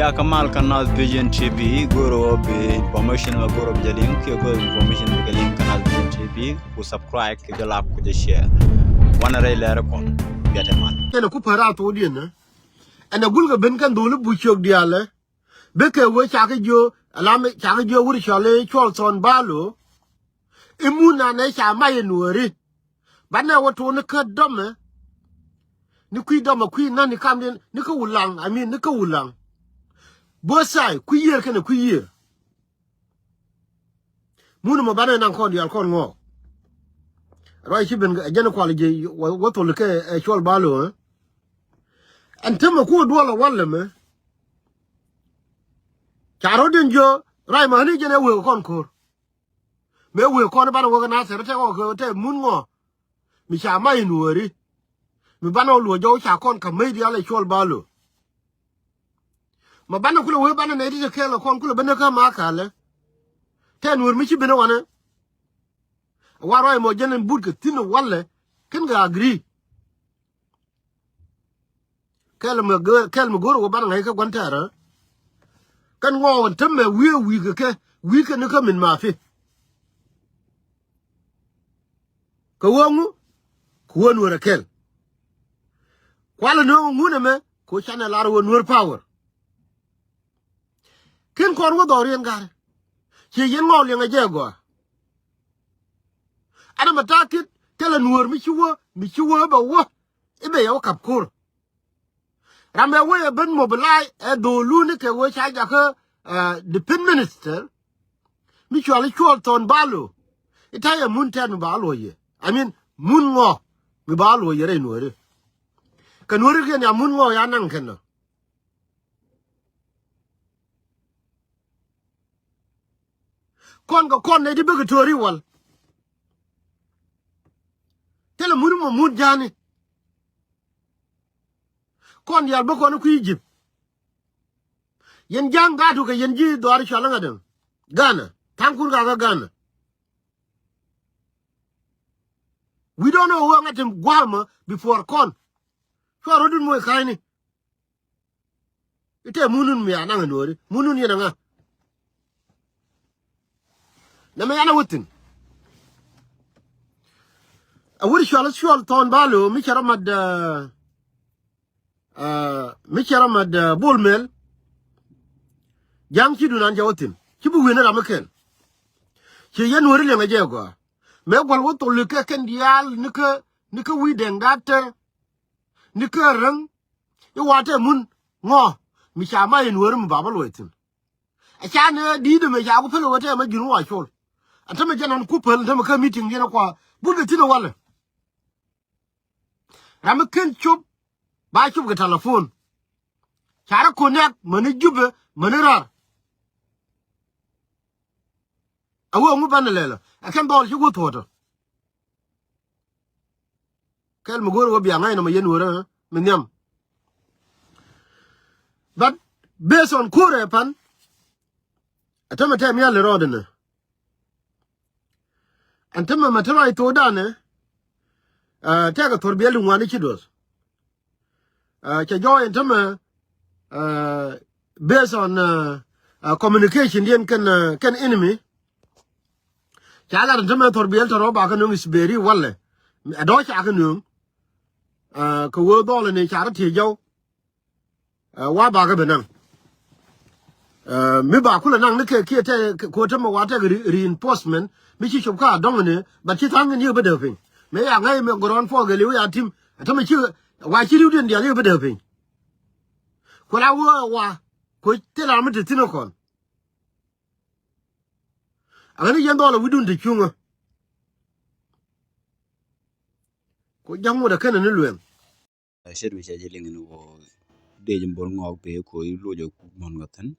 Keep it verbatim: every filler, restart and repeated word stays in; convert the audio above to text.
Ya kamal kä Naath Vision T V, go̱o̱rä bi information mɛ go̱o̱rä bi jɛ liŋ, kiɛ go̱o̱rä information bi jɛ liŋ kä Naath Vision T V, ku subscribe, kiɛ jɛ like, ku jɛ share. Wanɛ rɛy lɛr kɔn, biatɛ mal. Ɛn a ku pära thokdiɛn ɛ. Ɛn a gulkɛ ben kɛn dholi bu ciök diaalɛ. Bikɛ wee cakɛ jiö, alam cakɛ jiö wur cɔl i̱ Cuɔl Thɔn Balo. I̱ mun nanɛ ca mac in wääri. Banɛ wä tuun ni kä dɔmɛ. Ni kui̱ dɔmɛ kui̱ nani kamdiɛn ni kä Wulaŋ, I mean, ni kä Wulaŋ. Both side, kui̱ yiër kɛnɛ kui̱ yiër. Mun mɔ banɛ naŋ kɔn diaal kɔn ŋɔɔk. Ruac ci ben jɛn kual jiɛ wä thol kɛ ɛ Cuɔl Balo ɛ. Ɛn temɛ ku duɔl ɛ walɛ mɛ. Ca rot in jiö ruac ma ni jɛn ɛ wëë kɔn ko̱r. Mëë wëë kɔn banɛ wä kɛ Nathɛr tɛ kɔ kɛ tɛ mun ŋɔ. Mi ca mac in wääri. Mi banɛ wä luɔ jɔw ca kɔn ka mec diaal ɛ Cuɔl Balo. Ma banɛ kulɛ wee banɛ nɛy ti te kɛɛl kɛ kɔn kulɛ ben kä ma kalɛ. Tɛn wër mi ci ben wanɛ. Wa ruac mɔ jɛn in but kɛ thi̱n walɛ. Ken kɛ agree. Kɛl mi gör, kɛl mi gör wä banɛ ŋa̱c kä gua̱n tɛɛrä. Kɛn ŋɔɔk in tämɛ wi̱i̱ wi̱i̱ kɛ kɛ wi̱i̱ kɛ ni kä min ma fi. Kɛ ɣöö ŋu? Kɛ ɣöö Nuäär ɛ kɛl. Kualɛ nööŋ ŋun ɛmɛ kɛ ɣöö canɛ lar ɣöö Nuäär power. Ken kɔn wä dhɔriɛn garɛ. Ciɛ yɛn ŋɔɔk liɛŋɛ jɛ gɔaa. Ɛn ɛmɛ ta̱a̱ kit thilɛ Nuäär mi ci wä, mi ci wä bɛ wä. I̱ bɛ yɛ wä kap ko̱r. Ram ɛ wee ɛ ben mobilize ɛ dho̱o̱luni kɛ wee ca jakä, eh, defense minister. Mi cuali Cuɔl Thɔn Balo. I̱ ta̱yɛ mun tɛt mi ba luɔ̱c yɛ. I mean, mun ŋɔ mi ba luɔ̱c yɛ rɛy Nuääri. Kɛ Nuääri kiɛn ya mun ŋɔ ya naŋ kɛn nɔ. Kɔn kɛ kɔn nɛ ti bikɛ to̱ri wal. Thilɛ mun mɔ mun ja̱a̱ni. Kɔn diaal bä kɔn i̱ kui̱ Egypt. Yɛn ja̱a̱ŋ gaat wä kɛ yɛn ji̱ dhɔaar cual iŋa däŋ. Ghana. Tha̱a̱ŋ kur kakä Ghana. We don't know who ŋa tim gua̱a̱mä before kɔn. Cua rot in moc ka̱a̱cni. Itɛ munun mi anaŋ in wääri. Munun yɛn aŋa. Nɛmɛ yan a wä thi̱n. A wur cual Cuɔl Thɔn Balo mi cɛ rɔ mat, eh, eh, mi cɛ rɔ mat, eh, Bol Mel. Ja̱ŋ ci dun an cɛ wä thi̱n. Ci bi wi̱n ram mi kɛl. Ci yɛn wääri liɛŋɛ jɛ gɔaa. Mëë gua̱l wä thol kɛ kɛn diaal ni kä, ni kä wi̱i̱ dɛŋ da̱a̱t tɛr. Ni kä räŋ. I̱ watɛ mun ŋɔ mi ca mac in wääri mi ba bä luɔc thi̱n. Ɛ ca ni di̱i̱t ɛmɛ ca ku päl ɛ wä tɛmɛ ji̱n wä col. Ɛ tämɛ jɛn ɣän ku päl ɛ tämɛ kä meeting diɛn ɛ kua bun kɛ thi̱n ɛ walɛ. Ram mi ken cop ba cop kɛ telephone. Ca rɔ connect mäni Jubɛ mäni raar. Ɛ wee ŋu banɛ lɛl ɛ kɛn dhɔl ci wä thuɔ̱ɔ̱tɔ. Kɛl mi go̱o̱r wä bia ŋa̱c nɔmɔ yɛn wärä mi nhiam. But based on ko̱rɛ pan. Ɛ tämɛ tɛm yal rɔɔdɛ nɛ. Ɛn tämɛ mɛ te ruac thokdanɛ. Tɛkɛ thor biɛl di ŋuani ci duɔth. Cɛ jɔɔc ɛn tämɛ based on communication diɛn kɛn, kɛn enemy. Ca lat ɛn tämɛ thor biɛl tɔrɔ bakä nöŋ is beri walɛ. Ɛ dɔ̱ ca kä nöŋ. Kɛ wee dhɔl ɛn ca rɔ tiee jɔw. Wa bakä bi naŋ. Mi ba kulɛ naŋ ni kɛ kiɛ tɛ kɛ tämɛ wa tɛk reinforcement mi ci cop ka dɔŋ ni, but ci tha̱a̱ŋ ni yek bi dee piny. Mi ya ŋäc mi ground force gɛ liw ya tim ɛ tämɛ ci wa ci riwdiɛn diaal yek bi dee piny. Ku la wee wa ku thil ram mi te thi̱n kɔn. Aɣän i̱ yɛn dhɔl ɛ wi̱dun te cuŋä. Ku ja̱ŋ wut ɛ kenɛ ni lueŋ. Cet mi cɛ jɛ liŋ ni wä dee jɛ bol ŋɔɔk pee ko i̱ loc ɛ mɔn kɛ thi̱n.